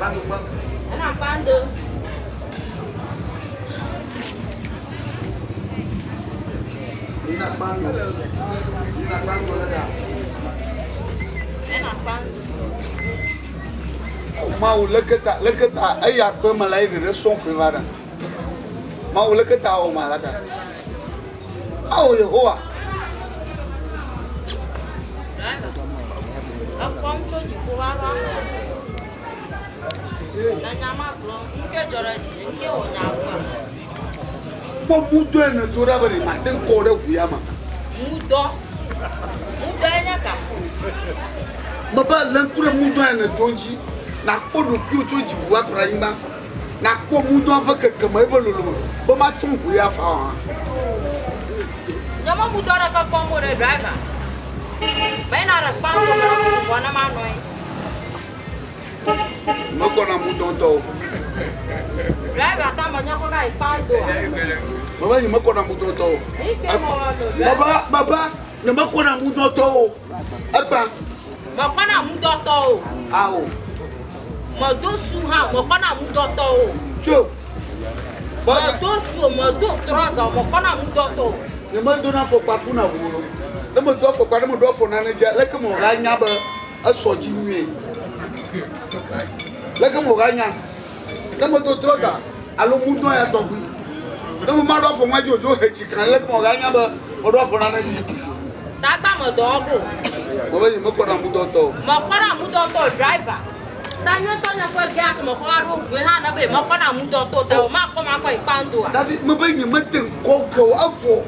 Ena kpando. Ina kpando. Ina kpando le ga. Ena kpando. Mawu leke ta leke ta eya kpe me la ye ɖeɖe sɔŋ koe va ɖe. Mawu leke ta wɔ ma la ka. Awo Yehowa. Ekpɔm tso dziƒo va ɖo afɔ. Le nya ma gblɔm, nu ke dzɔ ɖe dzi, nu ke wò nya gblɔa. Kpɔ mudɔ ene do ɖa be ɖe mate ŋu kɔ ɖe ʋu ya me. Mudɔ. Mudɔ enye ka? Mebe lé ŋku ɖe mudɔ ene do ŋuti. Nakpɔ ɖokuiwò tso dziƒo va kɔ ɖe anyigba. Nakpɔ mudɔa ƒe kekeme eƒe lolome be matsɔ ʋu ya fa o hã. Nye me mudɔ ɖeke kpɔm o ɖe driver. Meyina ɖe kpanto me ɖe vɔ ne manɔ anyi. Mekɔna mudɔtɔ o. Driver ta me nye kɔ va yi kpantoa. Mebe nye mekɔna mudɔtɔ o. Baba baba nye mekɔna mudɔtɔ o. Egba. Mekɔna mudɔtɔ o. Awo. Medo su hã mekɔna mudɔtɔ o. Tso. Medo su o medo trɔza o mekɔna mudɔtɔ o. Nye medona afɔkpa kuna ʋu o. Ne medo afɔkpa ne meɖo afɔ nane dzia leke me wòga nya be esɔ dzi nyuie. Leke me wòga nya. Ne medo trɔza alo mudɔ ya tɔgbi. Ne me maɖo afɔ ŋua dzi wòdzo he tsi kan leke me wòga nya be meɖo afɔ nane dzi. Tagba me dɔ go. Mebe nye mekɔna mudɔtɔ o. Mekɔna mudɔtɔ driver. Ta nye ŋutɔ nye ƒe gea ke mekɔ va ɖo ʋue hã ne be mekɔna mudɔtɔ o ta o makɔ makɔ yi kpandoa. David mebe nye mete ŋkɔ ke o evɔ.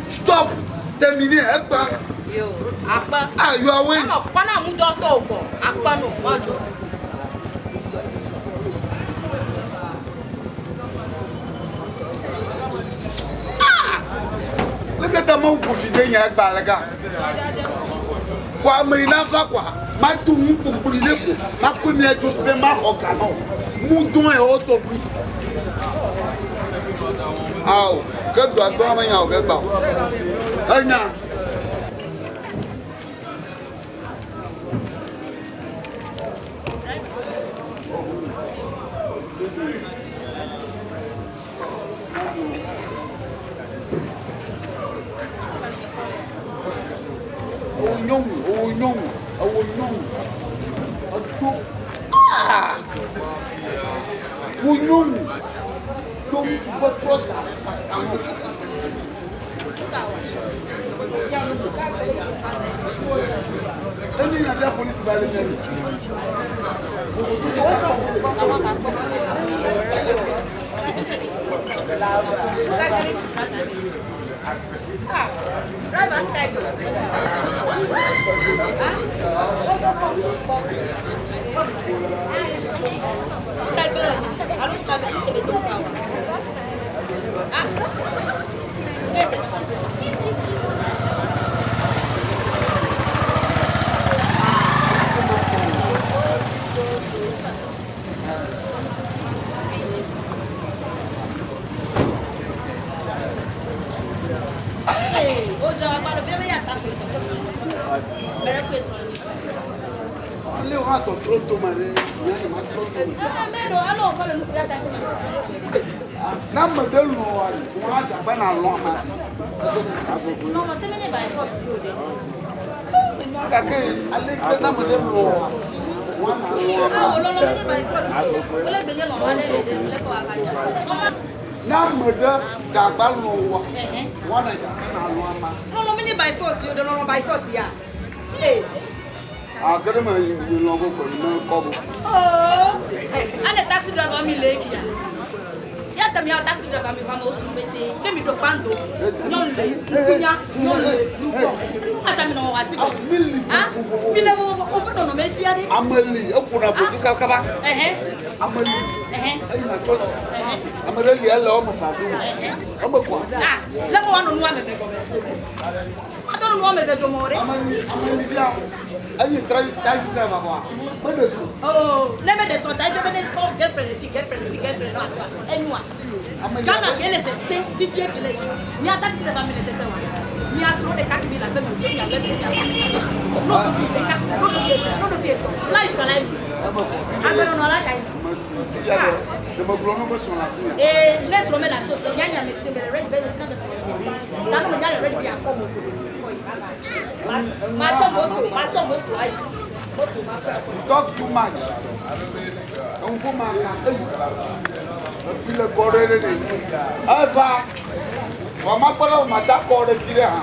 Stop. Terminé egba. Yo akpe. Ah you are wait. Ne mekɔna mudɔtɔ o kɔ akpe no mɔdzo. Ah! Leke ta Mawu ƒo fi de nye egba le ga. Kɔ ame yi nava kɔa, mato nu kpokploe ɖe ko, makɔe mia dzo be maxɔ ga na wò. Mudɔe yewo tɔgbui. Ao, ke dɔa dɔa menya o ke gba o. Enya. Ewo nyɔnu, ewo nyɔnu, ewo nyɔnu. Eto. Ah! Wo nyɔnu. To ŋutsu ƒe trɔza. Eni na fia polisi ba le nyɔnu. Ale wo hã tɔtrɔ tome ɖe, nye nye matrɔ tome. Ne ame ɖe lɔ̃ wòa, wò hã dze abe nàlɔ̃ amea. Enya gake ale ke ne ame ɖe lɔ̃ wòa, wò hã nàlɔ̃ amea. Ne ame ɖe dze agba lɔ̃ wòa, wò hã nàdze abe nàlɔ̃ amea. Lɔlɔ̃ menye by force o, ɖe lɔlɔ̃ by force ya. Ee. Ah, ke ɖe me yi lɔ̃ go ko yi me kɔ go. Oh, ale taxi driver mi le kia. Ya ta mi taxi driver mi va me osu bete. Ke mi do pando. Nyɔnu le nukunya, nyɔnu le nukɔ. Ata mi nɔ wɔ asi ko. Mi li Ah, mi le vovovo o ƒe nɔnɔme fia ɖe. Ame li eƒona ƒodu kabakaba. Ɛhɛ. Ame li Ɛhɛ. eyina tsɔtsi. Ɛhɛ. Ame ɖe li ele woame eve dome. Eme kɔa. Ah, le mo wa nɔ nu ame eve gɔme. Wa tɔ nu ame eve dome o ɖe. Ame li ame li fia eyi tra taxi driver kɔa. Meɖe srɔ̃. Oh, ne meɖe srɔ̃ ta efe be ne kpɔ girlfriend le fi girlfriend le fi girlfriend le afi enyoa. Ame li Ghana ke le sese fifie ke le mía taxi driver mi le sese wa. Mia srɔ̃ ɖeka kemi le aƒeme dzo mia lé be mia srɔ̃ ɖeka. No ɖo fi ɖeka, no ɖo fi eve, no ɖo fi etɔ̃. Life ka la yi. Agbenɔnɔ la ka yi. Ee, ne srɔ̃ mele asi o, nya nya me tse mele ready be ne tsina be srɔ̃ le asi. Ta ne me nya le ready be akɔ moto. Ma tsɔ moto, ma tsɔ moto ayi. Moto ma kɔ. You talk too much. Eŋku ma ka eyi. Ebi le kɔ ɖe ɖe ɖe. Eva. Vɔ ma kpɔ ɖe ma ta kɔ ɖe fi ɖe hã.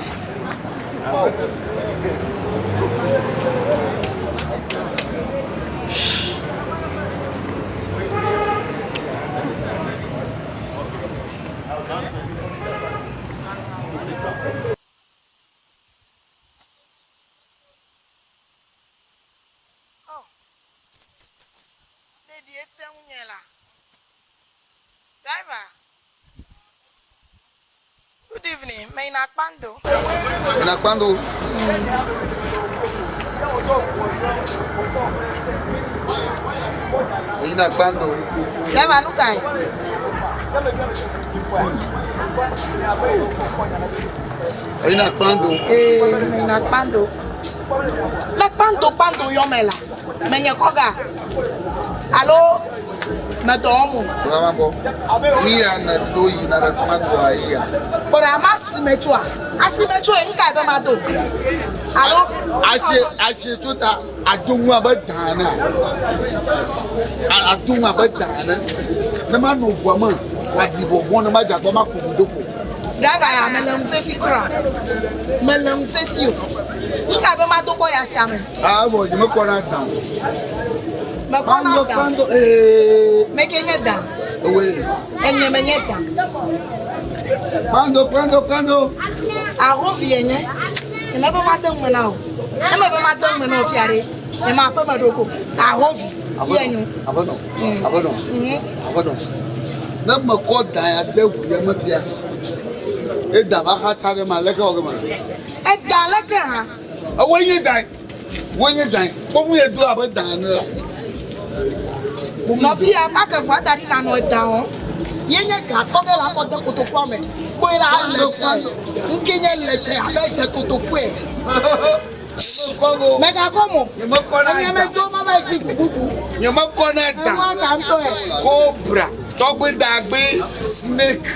Oh. Oh, ɖeɖi ete ŋunye la. Driver, good evening, meyina Kpando. Yina Kpando. Yina Kpando. Driver, nu kae? Yina Kpando. Ee, meyina Kpando. Le Kpando Kpando yɔ me la, menye kɔga alo medɔ wɔm o. Baba bɔ. Iya ne do yina ɖe Kpandoa iya. Kpɔ ɖa, ma asime tsoa? Asime tsoe, nu kae be mado? Alo Asie asie tso ta ado ŋu abe dan ene. Ado ŋu abe dan ene. Ne manɔ ʋua me wòaɖi vɔvɔ̃ ne madze agbagba maku ʋu do ko. Driver ya mele ŋu fefi kura o. Mele ŋu fefi o. Nu kae be mado kɔ yi asia me? Ah, evɔ nyemekɔna dan o. Mekɔna Kpando dan. kpando ee. Meke nye dan. Ewoe. Enye menye dan. Kpando kpando kpando. Ahovi enye. Nyemebe made ŋume na wò. Ne mebe made ŋume na wò fia ɖe, nye ma aƒeme ɖo ko. Ahovi ye nyo. Aƒenɔ, aƒenɔ, aƒenɔ. Ne mekɔ dan ya de ʋu ya me fia, eda va xatsa ɖe ma leke wɔ ge ma? Eda leke hã? Ewoe nye dan. Woe nye dan. Kpɔ nu ye do abe dan ene la. Nɔvi ya make ʋua da ɖi nanɔ eda wɔm. Ye nye ga kpɔ be la kɔ de kotokua me. Kpɔe ɖa le tse. Ŋke nye le tse abe dze kotokue. Megakɔ mo. Enye medzo ma va dzi bubu. Nyemekɔ na da. Enua ka ŋutɔe. Cobra, tɔgbe dagbe, snake.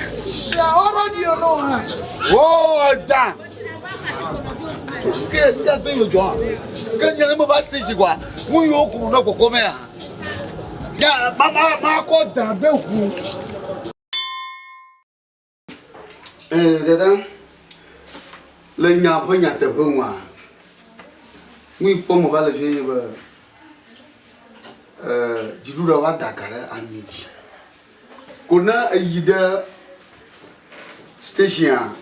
Oro di ono hã. Wo da. Ke ke be yo jɔ. Ke nye ne me va station kwa. Mu yo ku no koko me ya. Ya ma ma ma kɔ da de hu. Eh dada. Le nya ƒe nyateƒe ŋua. Nu yi kpɔ me va le fie nye be eh dziɖuɖua va da ga ɖe ami dzi. Ko ne eyi ɖe station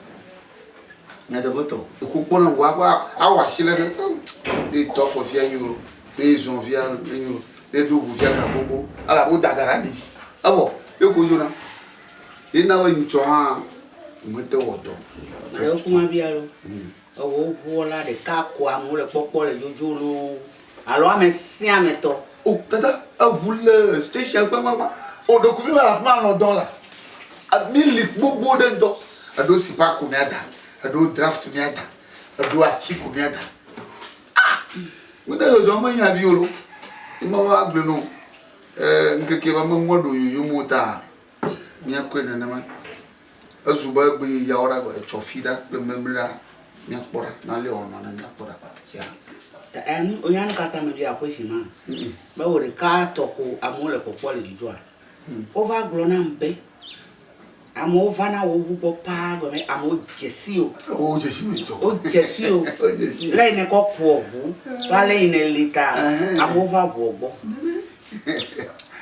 nyateƒetɔ eko kpɔna ʋua kɔ awɔ asi leke ne tɔ afɔ fia nyo lo ne zɔ fia nyo lo ne ɖo ʋu fia ga gbogbo elabe woda ga ɖe ami dzi evɔ ye ko dzona ye na be nyitsɔ hã mete wɔ dɔ. Alo kuma bia lo. Ewo ʋuwɔla ɖeka ko amewo le kpɔkpɔ le dzodzo loo alo ame sia ame tɔ. O dada eʋu le station gbãgbãgbã o ɖeko mi va le afi ma nɔ dɔm la mi li gbogbo ɖe ŋutɔ eɖo sipa ko miada eɖo draft miada eɖo ati ko miada ah nu ɖe dzɔdzɔ menya vi o lo ema va gblɔe nɔ ee ŋkeke va meŋua ɖo yoyo mo ta miakɔe nenema ezu be egbe yawo ɖa etsɔ fi ɖa kple memli ɖa miakpɔ ɖa nale wɔnɔ ne miakpɔ ɖa sia. Enu onya nu katã me bia question ma. Be wò ɖeka tɔ ko amewo le kpɔkpɔ le dzidzɔa. Wova gblɔ nam be amewo vana wo ʋu gbɔ paa gɔme amewo dze si o. Wo dze si mi tɔ. Wo dze si o. Wo dze si. Le yi ne kɔ kuɔ ʋu va le yi ne li ta amewo va ʋuɔ gbɔ.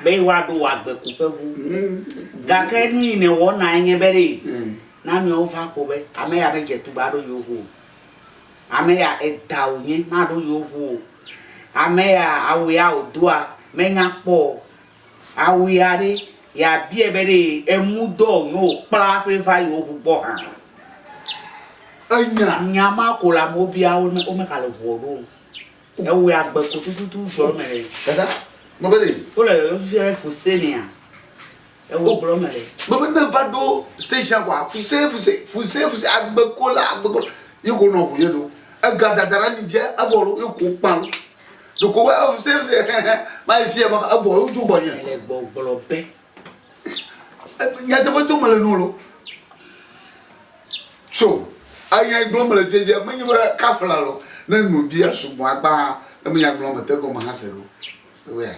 Be woaɖo wò agbekuƒe ʋu. Gake nu yi ne wɔna nye be ɖe na amewo va ko be ame ya be dze tugba ɖo yewo ʋu o. Ame ya eda wònye maɖo yewo ʋu o. Ame ya awu ya wòdoa menya kpɔ o. Awu ya ɖe ya bia be ɖe emu dɔ wònye wòkpla ƒe va yewo ʋu gbɔ hã. Enya. Nya ma ko le amewo bia wo womegale ʋuɔ ɖo o. Ewɔe agbe ko tututu gblɔ me le. Dada, mebe ɖe. Wole yɔyɔ fifia fusenia. Ewo gblɔ me le. Mebe ne va ɖo station kɔa fuse fuse fuse fuse agbekola agbekola. Ye ko nɔ ʋu ye ɖo. Ega dada ɖe ami dzi evɔ lo ye ko kpã lo. Ɖeko wo ev se se ma yi fia ma evɔ ye wodzo gbɔ nye. Ele gbɔgblɔ be. Nyateƒe to mele nu lo. Tso anya gblɔ mele fiafia menye be kafla lo ne nu bia sugbɔ akpa ne menya gblɔ mete gɔme hã se o. Wea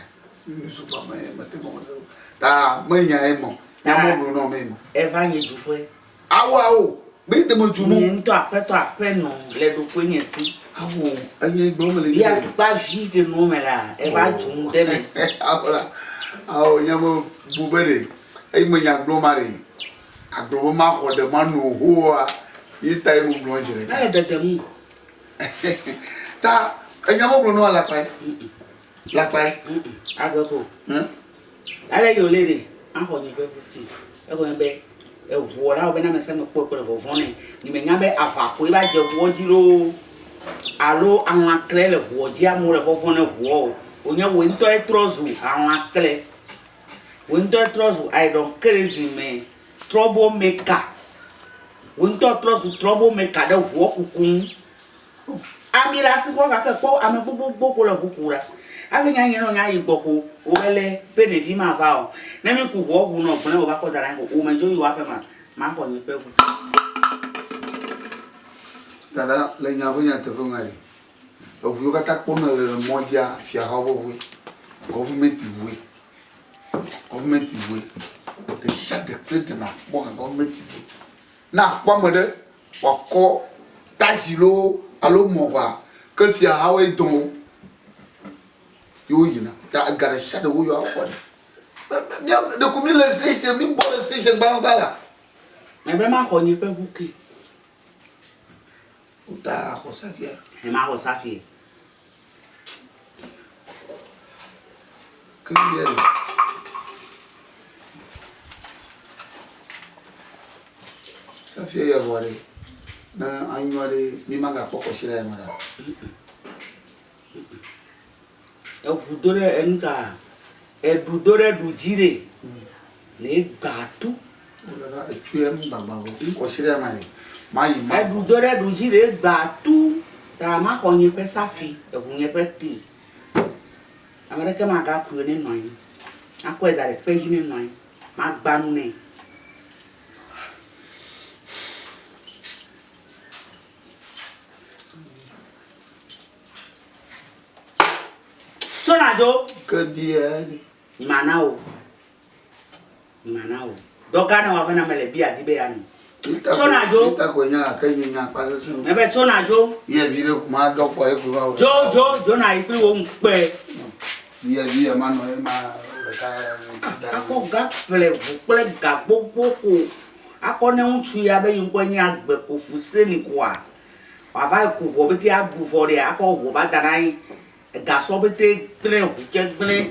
nu sugbɔ me mete gɔme se o. Ta menya emɔ. Nyamɔ gblɔ nɔ me emɔ. Eva nye duƒe. Awo awo me de me dzu mo. Nye ŋutɔ aƒetɔ aƒenɔ le ɖokuinye si. Awo enye gblɔ mele Ya tukpa vi ke nuwo me la eva dzum de me. Awo la awo nye me bu be ɖe eyi me nya gblɔ ma ɖe agblɔ be ma xɔ ɖe ma no hoa yi ta yi me gblɔ zi ɖeka. Mele dedem o. Ta enya me gblɔ no alakpae. Lakpae. Agbe ko. Ale yi wòle ɖe, axɔ nye ƒe ʋu ke. Egɔme be eʋuɔ la wɔ be ne ame sia ame kpɔe ko le vɔvɔ̃ nɛ. Nye menya be aʋakoe va dze ʋuɔ dzi loo alo alãkle le ʋuɔ dzi amewo le vɔvɔ̃ ne ʋuɔ o. Wònye wò ŋutɔe trɔ zu alãkle. Wò ŋutɔe trɔ zu ayiɖɔnkerezi me trouble maker. Wò ŋutɔ trɔ zu trouble maker ɖe ʋuɔ kuku ŋu. Ami le asi xɔ gake kpɔ ame gbogbogbò ko le ʋu ku ɖa. Hafi nya nye nɔ nya yi gbɔ ko wo be le be ɖevi ma va o. Ne mi ku ʋuɔ ʋu nɔ gblẽ wo va kɔ da ɖe anyi ko wo me dzo yi wo aƒe ma, ma xɔ nye ƒe ʋu. Dada, le nya ƒe nyateƒe me yi, eʋu yiwo katã kpɔm nèle le mɔ dzia, fiahawo ƒe ʋue, gɔvumɛnti ʋue, gɔvumɛnti ʋue. Ɖesiaɖe kple ɖe nàkpɔ hã gɔvumɛnti ʋue. Ne àkpɔ ame ɖe wòakɔ taxi loo alo mɔ ʋa ke fiahawoe dɔn wo ye woyina. Ta ega ɖe sia ɖe woyɔ axɔ ɖe. Mía ɖeko mi le station, mi bɔ ɖe station gbãgbã la. Mebe maxɔ nye ƒe ʋu ke. Wota axɔ safia. He maxɔ safia. Ke bia ɖe. Safia ya vɔ ɖe. Ne anyɔ ɖe mi magakpɔ kɔsi ɖe me ɖa. Eʋu do ɖe enu ka eɖu do ɖe ɖu dzi ɖe. Ne gba tu. Dada etsu ya nu gbagba vɔ. Kɔsi ɖe ma ɖe. Ma yi ma. Eɖu do ɖe ɖu dzi ɖe gba tu. Ta ma xɔ nye ƒe safi eʋu nye ƒe te. Ame ɖeke magakui ne nɔ anyi. Akɔe da ɖe kpe dzi ne nɔ anyi. Magba nu nɛ. Tso nàdzo. Ke bia ɖe. Nyemana o. Nyemana o. Dɔ ka ne wòava na mele bia di be yeano. Tso nàdzo. Ita ko nya ke nye nya kpa sesẽ. Mebe tso nàdzo. Ye vi ɖe kuma dɔ kpɔ ye kuma. Dzo dzo dzo na yi kpli wo ŋukpe. Ye vi ye ma nɔ ye ma ɖeka. Akɔ ga ƒle ʋu kple ga gbogbo ko. Akɔ ne ŋutsu ya be yi ŋkɔe nye agbe ko fuseni koa. Wòava yi ku ʋua pete aɖu vɔ ɖea akɔ ʋua va da ɖe anyi. Gasɔ pete gblẽ ʋu tse gblẽ.